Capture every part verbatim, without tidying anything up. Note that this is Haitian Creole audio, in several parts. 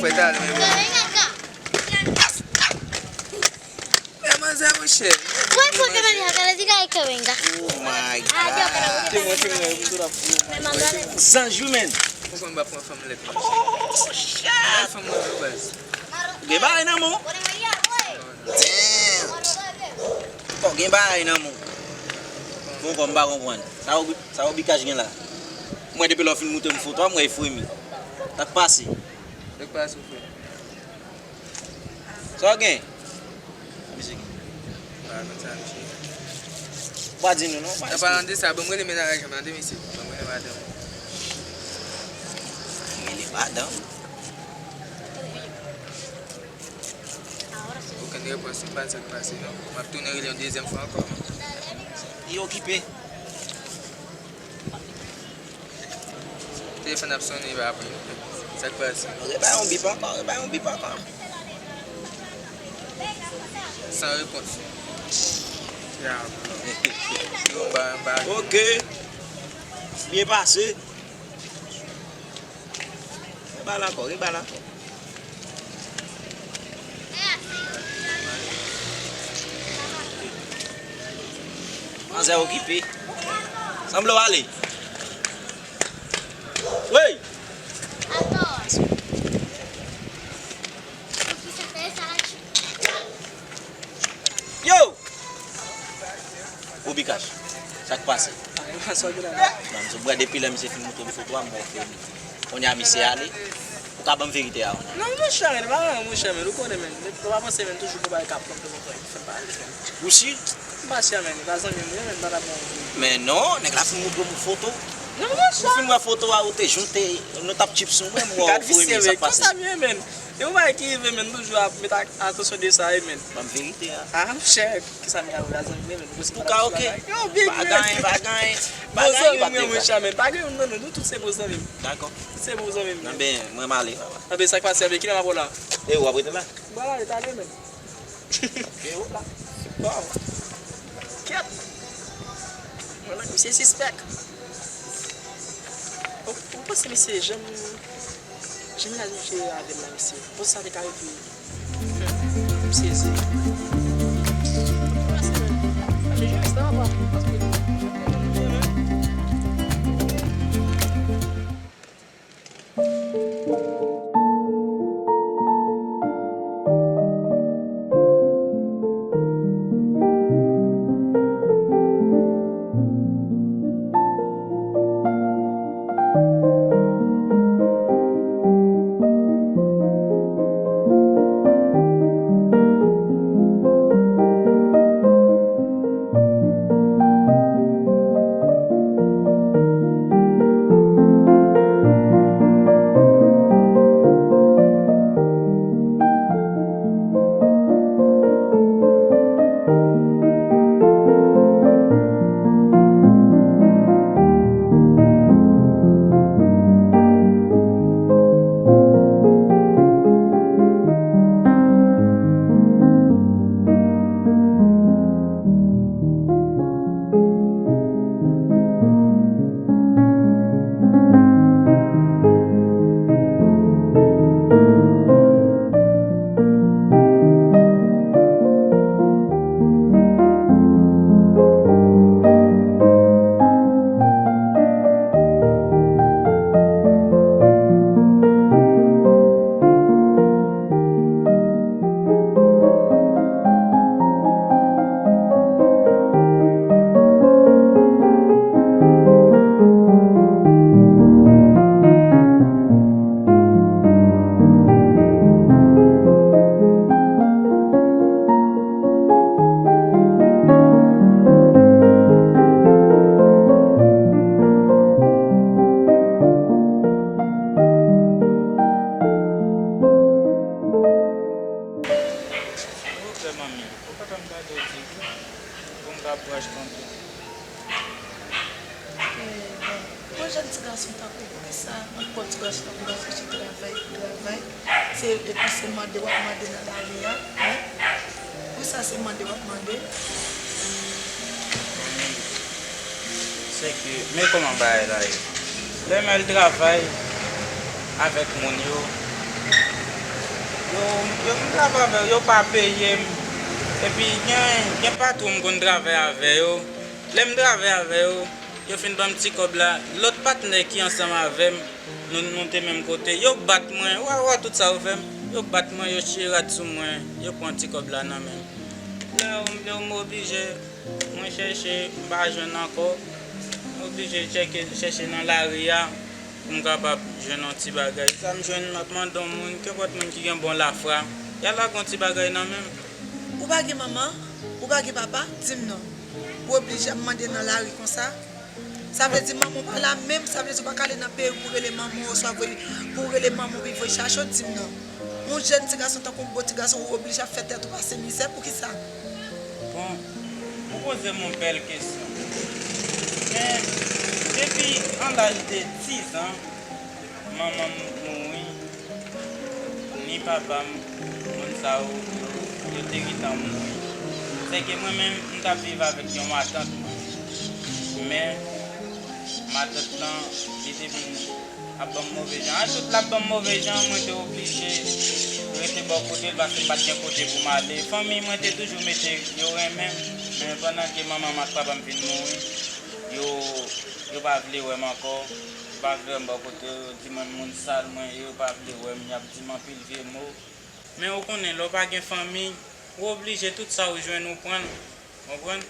Frè, talè, men bon. Men manzè, monchè. Mwen pou ke mwen ka di kay ke venga. Oh my God. Zanj wi, men. Ou konn pa pran fanm lèt, monchè. Oh, shit. Fanm mwen, baz. Gen bagay nan men w. Damn. Bon, gen bagay nan men w. Bon, bon, m pa konprann. Sa w, sa w Bikach gen la. Mwen depi lè w fin moutre m foto a, mwen e fremi. Sa k pase? Sa k pase, frè? Sa w gen? Misye gen. Ah, konn sa, misye. Ou pa di nou non, ou pa... An palan de sa, bon, m rele mennaj mwen an, de mesye. Bon, m rele madanm. Rele madanm. Okenn repons, m pa di sa k pase non. M ap tounen rele yon dezyèm fwa ankò. Li okipe. Telefòn ap sonnen, li pa ap ri. Sa k pase? Ok, bay yon bip ankò, bay yon bip ankò. San repons. Ya. Yo ba, ba. Ok. Byen pase. Rebal ankò, rebal ankò. Manzè okipe. Sanble w ale. Wey! Yo! Ou Bikach, sa k pase? Non, m sou bwè depi lè misye fin moutre m foto a, m wè ke kounye a misye ale. Ou ka ban m verite a, kounye a? Non, monchè, men, pa, monchè, men, ou konnen, men, ou pa panse, men, toujou gon bagay k ap pran pou mwen, fè m pa ale, men. Ou si? M pa si, men, li pa zanmi m, men, m pa ta bon. Men non, nèg la fin moutre m foto. Non, monchè. Ou fin wè foto a, ou te jwenn, nou t ap chips, mwen, m wè ou voye men, sa k pase? Konsa, men, men. E yon bagay ki rive, men, toujou ap met a-, atansyon de sa, e, men. Ban m verite a. Ah, monchè, kisa m ka fè, zanmi, men, men. Antouka, ok. Yo, big, men. Pa gen, pa gen, pa gen, pa gen, monchè, men. Pa gen youn nan nou, nou tout se bon zanmi m. Dakò. Tout se bon zanmi m, men. Anben, mwen m ale, papa. Anben, sa k pase, anben, kilè m ap wè w la? E ou ap rete la? Bon, ale, talè, men. E ou la? Bon. Kèt. Mwen, men, misye sispèk. Ou, ou panse misye janm Jan m gade misye avè m la, mesye. Bon, sa te ka rive. Hmm, m sezi. Silvouplè, manmi, ou pa ka m gade w di wi pou m ka branch konte. Eh, bon, yon jèn ti gason tankou w, poukisa yon pòv ti gason tankou w ap chèche travay pou travay? Se, epi se mande w ap mande nan lari a, en? Poukisa se mande w ap mande? Manmi, se ke, men kòman bagay la ye. Lè m al travay avèk moun yo, Yo, yo m travay avè yo, yo pa peye m. Epi gen, gen patwon m konn travay avè yo. Lè m travay avè yo, yo fin ban m ti kòb la. Lòt patnè ki ansanm avè m, nou, nou te menm kote, yo bat mwen. Wa, wa, tout sa yo fè m. Yo bat mwen, yo chire rad sou mwen, yo pran ti kòb la nan men m. Lè yo, yo m oblije, mwen chèche, m pa jwenn ankò. Mwen oblije chèke, chèche nan lari a pou m kapab jwenn yon ti bagay. Sa m jwenn, m ap mande yon moun, kenpòt moun ki gen bon lafwa, y a lage yon ti bagay nan men m. Ou pa gen manman? Ou pa gen papa? Di m non. Ou oblije ap mande nan lari konsa? Sa vle di manman w pa la menm, sa vle di ou pa ka ale nan peyi pou rele manman w, oswa voye, pou rele manman w vin voye chache w, di m non. Yon jèn ti gason tankou w, bon ti gason, ou oblije ap fè tèt ou pase mizè, poukisa? Bon, ou poze m yon bèl kesyon. Men, depi an laj de diz an, manman m mouri, ni papa m, moun sa yo, yo, yo te gentan mouri. Sèke mwen menm, m t ap viv avèk yon matant mwen. Men, matant lan, li te vin ap ban m move jan. A tout l ap ban m move jan, mwen te oblije rete bò kote l paske m pa t gen kote pou m ale. Fanmi mwen te toujou mete yo renmen m, men pandan ke manman m ak papa m vin mouri, yo, yo pa vle wè m ankò. Yo pa vle wè m bò kote yo, yo di mwen m moun sal, mwen, yo pa vle wè m, y ap di m anpil vye mo. Men ou konnen, lè w pa gen fanmi, ou oblije tout sa ou jwenn ou pran l. Konprann?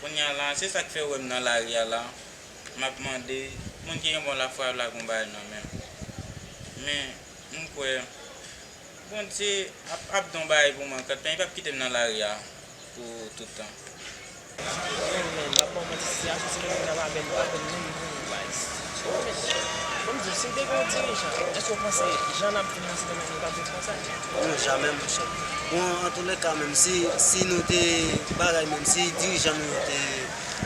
Kounye a la, se sa k fè w wè m nan lari a la. M ap mande, moun ki gen bon lafwa yo lage yon bagay nan men m. Men, m kwè, Bondye ap, ap gen yon bagay pou mwen, kant men li p ap kite m nan lari a pou tout tan. Men, men, m ap ba w manti, sitiyasyon Sendomeng nan pa bèl, pa bèl menm pou nou, baz. Bon, m di w, si n te gen yon dirijan, èske w panse jan n ap viv nan Sendomeng, nou t ap viv konsa? Non, jamè, monchè. Bon, antoulèka, menm si, si nou te bagay, menm si dirijan nou yo te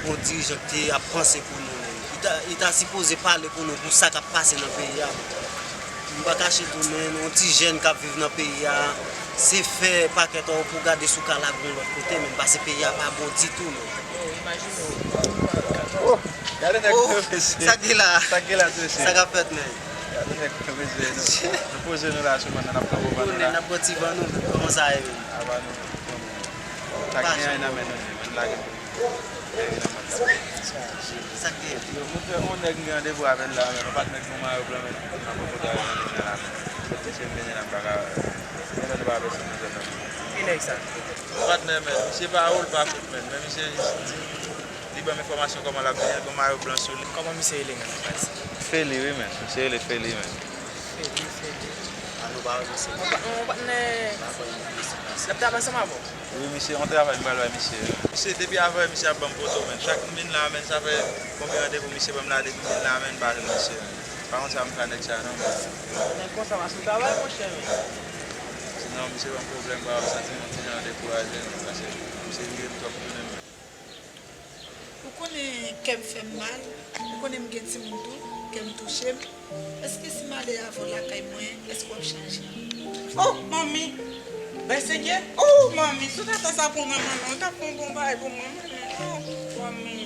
yon dirijan ki te ap panse pou nou menm. Li ta, li ta sipoze pale pou nou, pou sa k ap pase nan peyi a. M pa kache tou, men yon ti jèn k ap viv nan peyi a, se fè pakèt òw pou gade si w ka lage yon lòt kote, men pase peyi a pa bon ditou, men. Oh, imajine w. Oh, gade nèg yo, mesye. Sa k gen la? Sa k gen la, mesye? Sa k ap fèt, men? Gade nèg yo, mesye. Nou, nou poze nou la, sou bann nan, n ap pran bon van nou la. Tounen, n ap pran ti van nou, men. Kòman sa ye, men? Aba nou, sa k gen nan men nou, men nou lage. Sa k gen? Yo, mwen fè yon nèg m gen randevou avè l la, men yon patnè k nan mayo blan, men m ap rankontre avè l nan jounen la, men. Kot misye m mennen la, m pa ka, gen lè nou pa wè pèsòn nan zòn nan. Ki nèg sa? Patnè, men, misye pa ou, l pa kout, men, men misye jis di, li ban m enfòmasyon kòman l ap vini, l gen mayo blan sou li. Kòman misye rele menm, baz? Feli, wi, men, misye rele Feli, men. Feli, Feli. An nou pa wè misye. Yon pa-, yon patnè. L ap travay ansanm avè w? Wi, misye, yon travay m pral bay misye. Misye, depi avanyè misye ap ban m poto, men. Chak m vin la, men, sa fè konbyen randevou misye ban m la, depi m vin la, men, m pa jwenn misye, men. Pa konn sa m fè a nèg sa, non, men. Nèg konsa pa sou travay, monchè, men. Sinon, misye ban m pwoblèm, pa w ap santi m yon ti jan dekouraje, men, paske misye vire m twòp tounen, men. Ou konnen kè m fè m mal, ou konnen m gen timoun tou, kè m touche m. Èske si m ale avè w lakay mwen, èske w ap chanje? Oh, manmi! Bay serye? Oh, manmi, si w ta fè sa pou mwen, manmi, w t ap fè yon bon bagay pou mwen, manmi. Oh, manmi.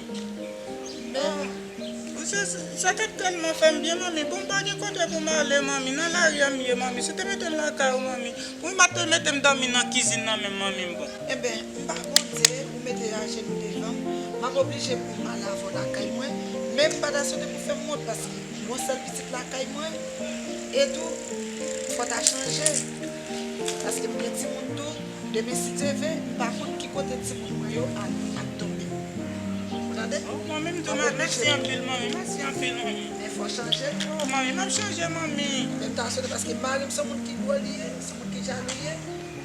Oh. Sa, sa, sa t ap tèlman fè m byen, manmi. Bon, m pa gen kote pou m ale, manmi. Nan lari a m ye, manmi. Si w te mete m lakay ou, manmi. Wi, m ap te mete m dòmi nan kizin nan menm, manmi m bon. Enben, m pa Bondye, ou mete ajenou devan m, m ap oblije pou m al avè w lakay mwen, men m pa ta swete pou fè m wont, paske m gon sèl pitit lakay mwen, e tou, fò w ta chanje, paske m gen timoun tou, demen si Dye ve, m pa konn ki kote timoun mwen yo al, ap tonbe. Ou tande? Oh, manmi, m tou, mèsi anpil, manmi, mèsi anpil, manmi. Men fò w chanje. Oh, manmi, m ap chanje, manmi. Men m ta swete, paske mari m se yon moun ki gwo li ye, se yon moun ki jalou ye.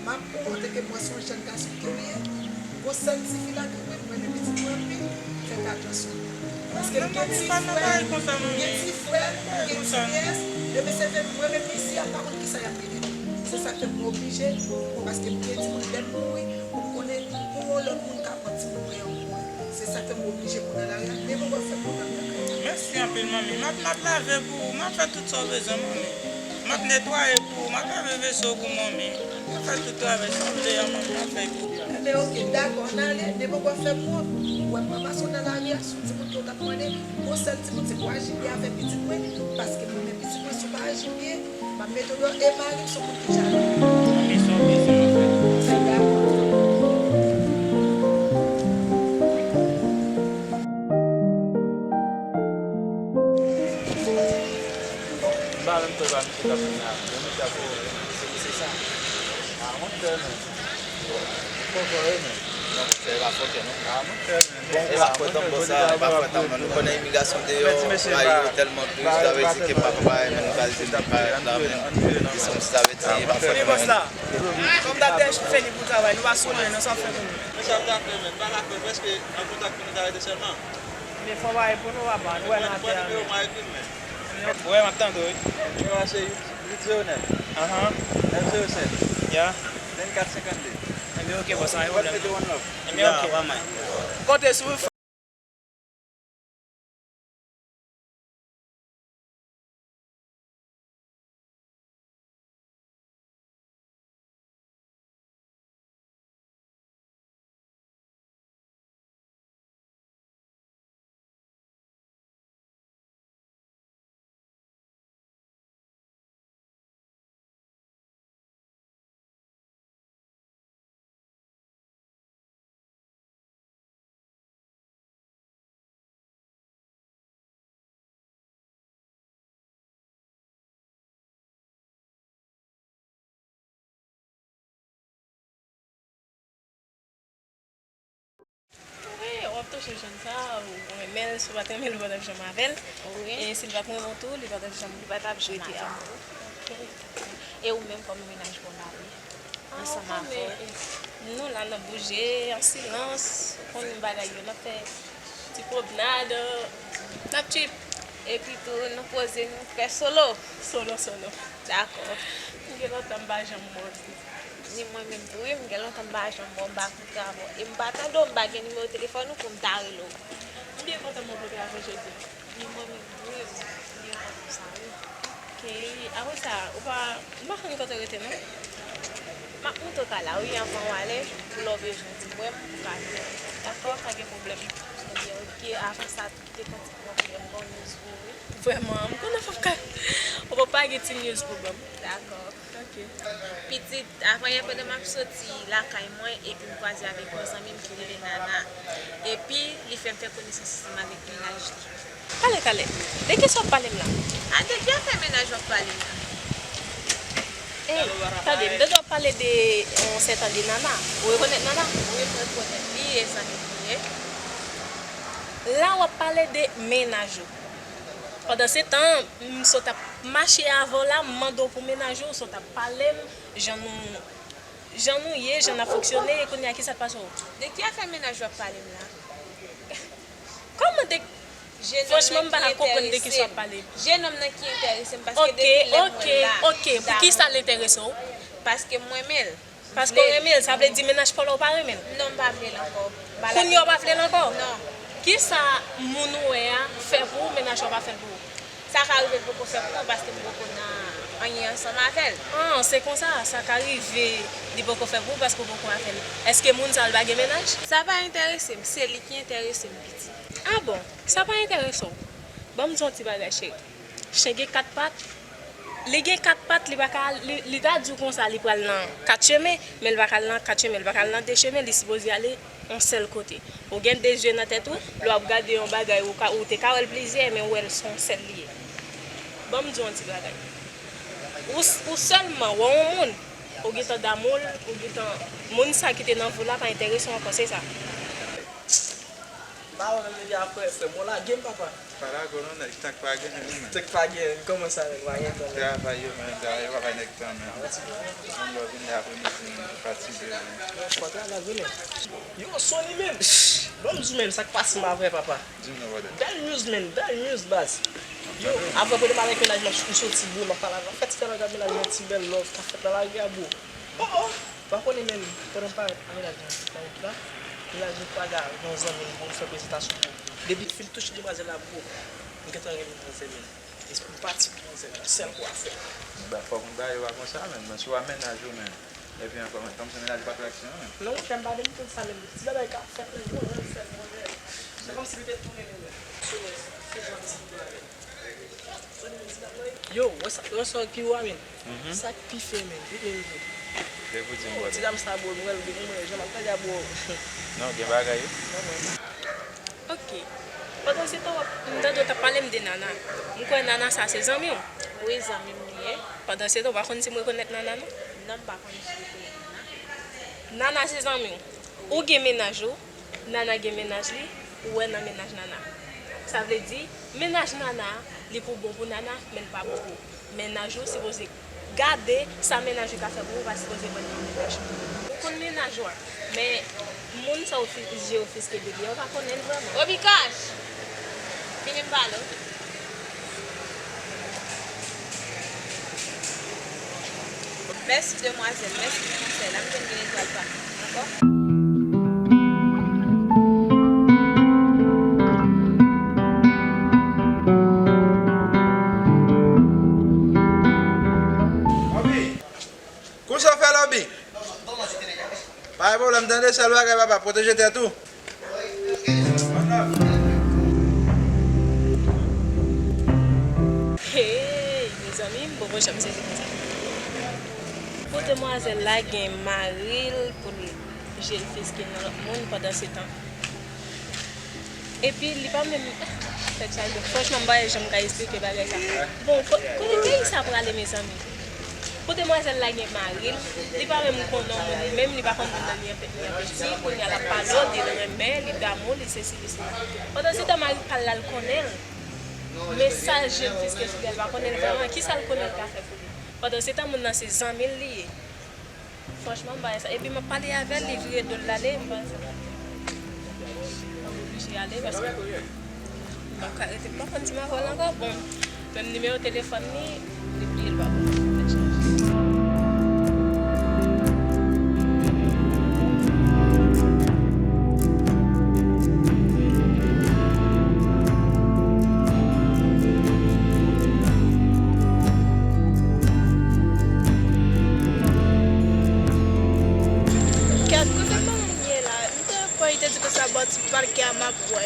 M ap montre ke m wè se yon jèn gason ke w ye. Gon sèl tifi la ki mwen, m renmen pitit mwen anpil, fè karyè sou li. Paske m gen ti frè, m gen ti frè, m gen ti nyès, demen se mwen menm isi a, m pa konn kisa y ap rele tou. Se sa k fè m oblije, bon, paske m gen timoun, lè m mouri, ou konnen, pou yon lòt moun ka pran timoun mwen yo pou mwen. Se sa k fè m oblije pou nan lari a, men poko fè pwoblèm nan kay la. Mèsi anpil, manmi. M ap, m ap lave pou ou, m ap fè tout sa w bezwen, manmi. M ap netwaye pou ou, m ap lave veso pou manmi. M ap fè tout travay sa w vle a, manmi, m ap fè pou ou. Enben, oke, dakò, ann ale, men poko fè m wont. Ou wè m ranmase w nan lari a, se yon timoun ke w t ap mande, gon sèl timoun, se pou aji byen avèk pitit mwen, paske mwen menm pitit mwen, si w pa aji byen, m ap mete w deyò, e mari m se yon moun ki jalou. Sa fè m la. Bon, misye ap fè se sa. Ah, mwen fè, men. Fò fò, wi, men. Non, misye pa fòkè, non. Ah, mwen fè, men. Bon, e pa fòt an, bon, sa, e pa fòt an, men nou konnen imigrasyon deyò, rayi yo tèlman plis, sa vle di ke m pa, pa, pa, men nou pral di nou pa la, men li son, sa vle di, e pa fòt mwen. Kòm date, Felip, pou travay, nou pa sou anyen, non, sa fè pou nou. Men sa m ta fè, men, m pa ka kwè, prèske an kontak pou nou ta rete sèlman. Men fò w bay pou nou, papa, nou wè nan afè a, men. Ou wè, m ap tande w, wi. Nimewo a se uit zewo nèf. Ahan. Nèf zewo sèt. Ya. Vennkat senkannde. Ebyen, oke, bòs, pa gen pwoblèm. Mete one love. Ebyen, oke. Konte sou ou. Wi, w ap touche jèn sa, ou renmen l, si w pa t renmen l, ou pa t ap janm avè l. Wi. E si l pa t renmen w tou, li pa t ap janm rete avè w. Ok. E ou menm, kòman mennaj pa w la ye? Ansanm avè w. Nou la, n ap bouje an silans, ou konn bagay yo, n ap fè ti pwomnad, n ap trip. Epi tou, nou poze, nou fè solo. Solo, solo. Dakò. M gen lontan m pa janm wè w. Ni mwen menm tou, wi, m gen lontan m pa janm wè w, m pa kontre avè w. E m pa tande w, m pa gen nimewo telefòn ou pou m ta rele w. M byen kontan m rankontre avè w jodi a. Ni mwen menm tou, wi, m byen kontan sa, wi. Ok, apre sa, ou pa, m pa konn kote w rete, non. M ap monte w ta la, wi, anvan w ale, pou lè w bezwen di m, wè m, ou ka vini. Dakò, pa gen pwoblèm. Ebyen, ok, avan sa, kite yon ti pwoblèm, bon news pou ou, wi. Vrèman, m konnen fò w ka, ou pa gen ti news pou ban m. Dakò. Ok. Pitit, avanyè pandan m ap soti lakay mwen, epi m kwaze avèk yon zanmi m ki rele Nana. Epi, li fè m fè konesans ansanm avèk mennaj li. Talè, talè. De kisa w ap pale m la? A, de ki afè mennaj w ap pale m la? Ey, tande, m tande w ap pale de yon sèten de Nana. Ou rekonèt Nana? Wi, m rekonèt li, e zanmi m li ye. La, w ap pale de mennaj ou. Pandan se tan, m sot ap mache avè w la, m mande w pou mennaj ou, w sot ap pale m, jan nou, jan nou ye, jan n ap fonksyone, e kounye a, kisa k pase w? De ki afè mennaj w ap pale m la? Kòman de, franchman, m pa ka konprann de kisa w ap pale. Jenòm nan ki enterese m, paske depi lè m wè l la. Ok, ok, ok. Pou kisa l enterese w? Paske m renmen l. Paske w renmen l, sa vle di mennaj pa w la ou pa renmen l? Non, m pa vle l ankò. Kounye a w pa vle l ankò? Non. Kisa moun ou wè a fè pou ou, mennaj pa w pa fè l pou ou? Sa ka rive l poko fè pou mwen paske m poko nan anyen ansanm avè l. Ah, se konsa, sa ka rive li poko fè pou ou paske w poko avè l. Èske moun sa a l pa gen mennaj? Sa pa enterese m, se li ki enterese m, pitit. Ah bon? Sa pa enterese w? Ban m di w yon ti bagay, cheri. Chen gen kat pat. Li gen kat pat, li pa ka al, li, li ta di w konsa, li pral nan kat chemen, men li pa ka al nan kat chemen, li pa ka al nan de chemen, li sipoze ale yon sèl kote. Ou gen de zye nan tèt ou, lè w ap gade yon bagay, ou ka, ou te ka wè l plizyè, men ou wè l se yon sèl li ye. Ban m di w yon ti bagay. Ou, ou sèlman wè yon moun, ou gentan damou l, ou gentan, moun sa ki te nan vi w la pa enterese w ankò, se sa. Mawon nan leve aprè, frè m, ou lage m, papa. Pa lage w non, nèg, tank pa genyen, wi, men. Tank pa genyen, kòman sa, nèg, pa gen tan, nèg? Travay yo, men, travay yo pa bay nèg tan, men. Yon lè w vini apremidi, men, ou fatige, men. Yon fwa travay, wi, men. Yo, Sony, men. Bon, m di w, men, sa k pase m aprè, papa. Di m non, brother. Bèl news, men, bèl news, baz. Yo, aprè pwoblèm avèk mennaj mwen, m soti, bro, m ap pale avè w. Fè ti travay avèk mennaj mwen, ti bèl love, ka fèt nan lari a, bro. Oh, oh. Pa konnen menm, pandan m parèt a mennaj mwen nan wout la, mennaj mwen pa gen yon zanmi m pou m fè prezentasyon pou. Depi m fin touche demwazèl la, bro, m gentan renmen demwazèl, men. Espri m pati pou demwazèl la, sèl kou a fè. Ba, fòk m ba yo pa konsa, men, men si w a mennaj ou, men. Epi ankò, men, kòmsi mennaj ou pa traksyon, men. Non, monchè, m pa vin konn sa, men ti bagay k ap fèt, men, m konn fè l, monchè. Se kòmsi li te tounen, men, men. Yo, wè sa, wè sa ki ou a, men. Mhm. Sa k pi fè, men. Li menm tou. Se pou di m, ti dam sa, bro, m wè l, m wè jan m ap tande a, bro. Non, gen bagay, wi. Non, mwen. Ok. Pandan se tan, w ap, m tande w t ap pale m de Nana. M kwè Nana sa se zanmi w. Wi, zanmi m li ye. Pandan se tan, w pa konn si m rekonèt Nana, non? Non, m pa konn si w rekonèt Nana. Nana se zanmi w. Ou gen mennaj ou, Nana gen mennaj li, ou wè nan mennaj Nana. Sa vle di, mennaj Nana, li pou bon pou Nana, men l pa bon pou ou. Mennaj ou sipoze gade sa mennaj ou ka fè pou ou, ou pa sipoze wè l nan mennaj ou. Ou konn mennaj ou a, men moun sa w fi-, je w fiske de li a, ou pa konnen l vrèman. Obi Cash! Vini m pale w. Mèsi demwazèl, mèsi pou konsèy la, m jwenn gen etwal pa m ankò. Obi, kousa w fè, Obi? Pa gen pwoblèm, tande, sèl bagay, papa, pwoteje tèt ou. Hey, mezanmi, m poko janm sezi konsa. Pou demwazèl la gen mari l pou l je l fiske nan lòt moun pandan se tan. Epi li pa menm tèt chaje. Franchman, m pa wè jan m ka esplike bagay sa. Bon, ko-, kote peyi sa prale, mezanmi? Pou demwazèl la gen mari l, li pa menm konn yon moun li menm, li pa konn moun nan li anpe-, li anpesi, kounye a l ap pale w, di l renmen, li damou, li sesi, li sela. Pandan se tan mari pa l la, l konnen l. Men sa je l fiske sou li a, l pa konnen l vrèman. Kisa l konnen l ka fè pou li? Pandan se tan moun nan se zanmi l li ye. Franchman, m pa wè sa. Epi m ap pale avè l, li vire do l l ale, m pa wè sa. M oblije ale paske m pa ka rete, m pa konn si m a wè l ankò. Bon, menm nimewo telefòn li, li bliye l pa konn. Gad kote manman m ye la. M te kwè li te di konsa bò ti pake a m ap bwè.